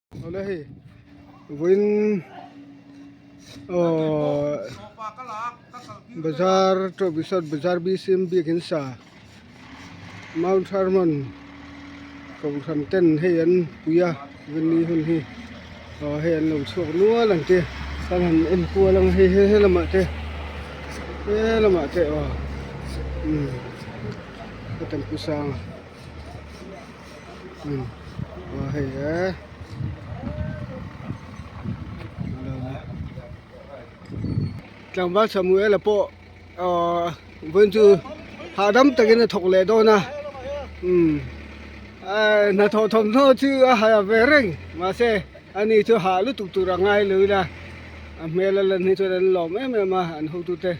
Awle hei vawiin aww bazar tawh resort bazar bcm biakin sa mount hermon kohhran ten hei an pui a vani hun hi aw hei an lo chhuak nual ang che kan han en kual ang hei he lamah te he lamah te aw umm ka tanpui sang a. Hei e tlangval Samuel a pawh ahh vawiin chu hahdam takin a thawk leh dawn a umm hnathawh thawmhnaw chu a ha ve reng mahse ani chu hah lutuk tur a ngai lo ila a hmel a lan hi chuan an lawm em em a an hotute.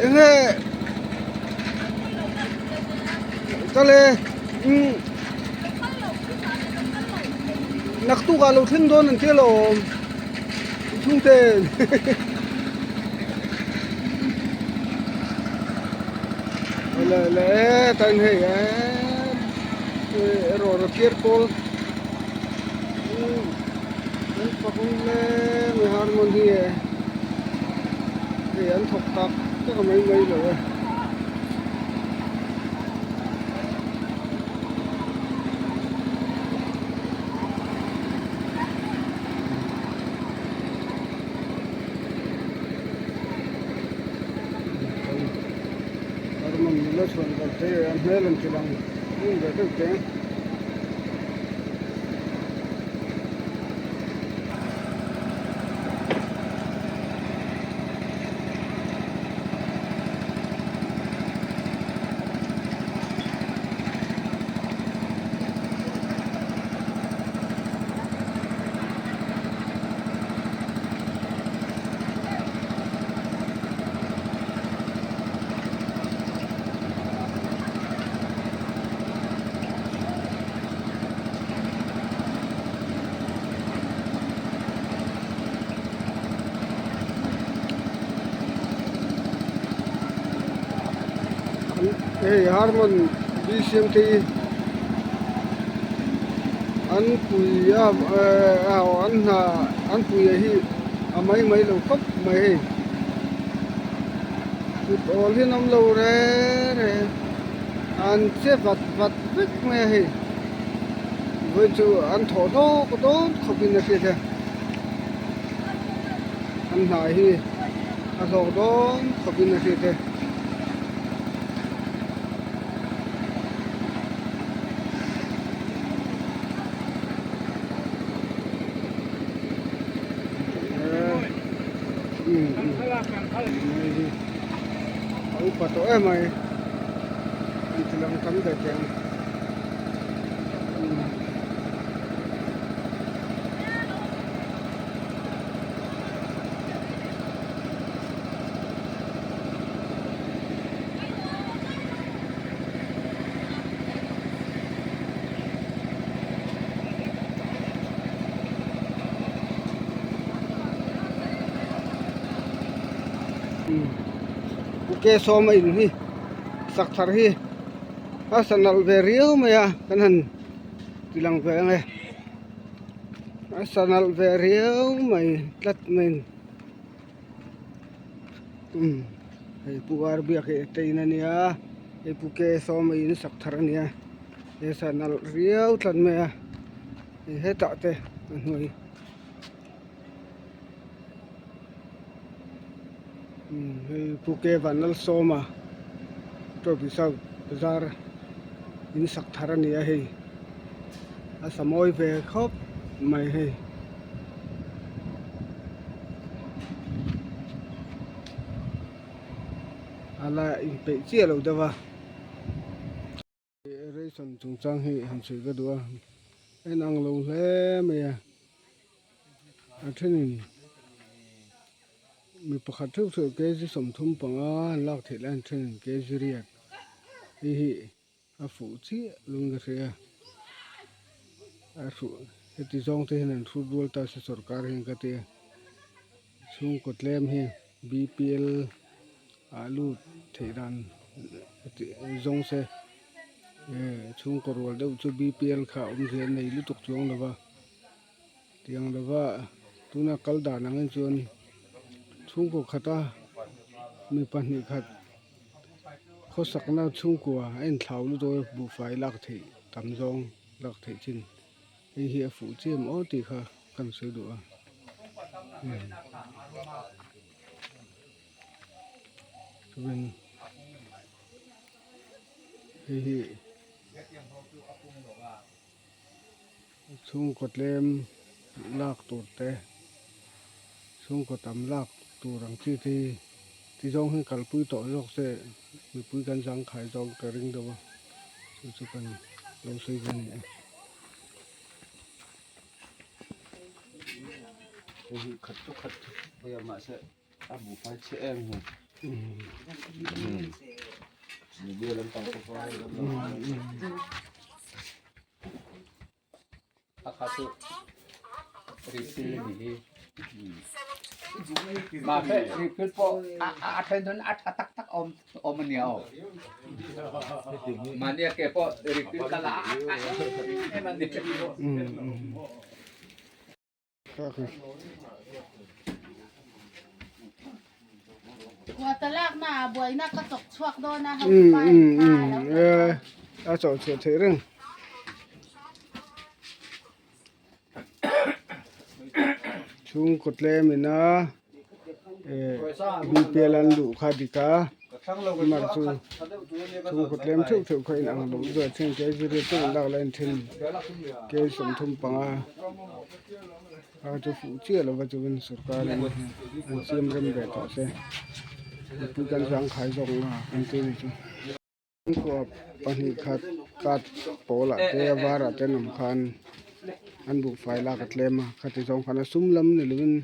Enge kale umm naktuk ah lo thleng dawn an tia lawm chhungte le le tan hei eee rawra phiar pawl an fak awm hle mai harmon hi e hei an thawk tak tak a mai mai lo e. Harmon nula chhuan kal te a hmel an ti lang ngun ve deuh te. Hei Harmon bcm te hi an pui a an hna an puia hi a mai mai lo khawp mai hei kut awl hi an awm lo reng reng an che vat vat vek mai a hei vawiin chu an thawh hlawk dawn khawp in a hriat a an hna hi a hlawk dawn khawp in a hriat e. A upa tawh em mai an ti lang tam ve teh ang. Ke sawm a in hi sak thar hi a sa nalh ve riau mai a kan han ti lang ve ang e a sa nalh ve riau mai tlat mai a ni umm hei pu ar biak hi te in a nia hei pu ke sawm a in sak thar a nia he sa nalh riau tlat mai a hei hetah te a hnuai umm hei pu ke vanlalsawma trophy south bazar in sak thar a ni a hei a sa mawi ve khawp mai hei. A la inpeih chiah lo deuh a ration chungchang hi han sawi ka duh a en ang lo hle mai a a thenin mi pakhat theuh theuh kg 35 an lak theih lai an thenin kg riat hei hi a fuh chiah lung ka hria a hruh heti zawng te hian an hrut rual ta se sawrkar hian ka tia chhungkaw tlem hi bpl ah lut theih dan zawng se chhungkaw rual deuh chu bpl kha awmzia an nei lutuk chuang lo va tiang lova tuna kal dan ang hi chuan chhungkaw khata mi pahnih khat khawsakna chhungkua a inthlau lutuk a buhfai lak theih tam zawng lak theih chin hei hi a fuh chiam aw tih kha kan sawi duh a chuan hei hi. Chhungkaw tlem lak tur te chhungkaw tam lak tur ang chi te hi ti zawng hian kalpui tawh zawk se mipui kan zangkhai zawk ka ring deuh a chu chu kan lo sawi ve a ni e. Khat chu khat mahse a buhfai chhe em hi. A kha chu refill a ni hi. Mahse refill pawh a then chuan a tha tak tak awm awm a nia aw. Mahni a ke pawh refill kal a a tha em em a ni. A chawh chhuah theih reng. Chhungkaw tlem ina bipial an luh kha dik a mar chu chhungkaw tlem theuh theuh kha inang loh zawh a then kei zirtir te an lak lai an then kei 35 a chu fuh chiah lova chuan sorkar in an siam rem ve tawh se mipui kan zangkhai zawk nga kan ti ni chu. Chhungkaw pahnih khat card pawl ah te a var ah te an awm khan an buhfai lak a tlem a khati zawng khan a sum lam ni lovin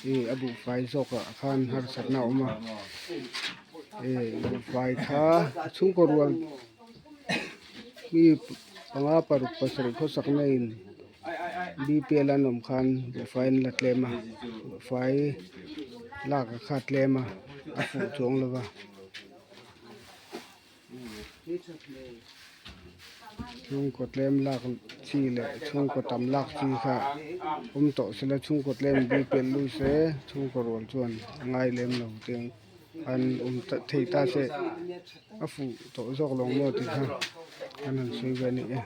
ih a buhfai zawk ah khan harsatna a awm a ih buhfai kha chhungkaw rual mi panga paruk pasarih khawsak neiin bpl an awm khan buhfai an la tlem a buhfai lak a kha tlem a a fuh chuang lo va. Chhungkaw tlem lak chi leh chhungkaw tam lak chi kha awm tawh sela chhungkaw tlem bul pelh lui se chhungkaw rual chuan a ngai lem lo te an awm thei ta se a fuh tawh zawk lo maw tih kha an han sawi ve a ni e.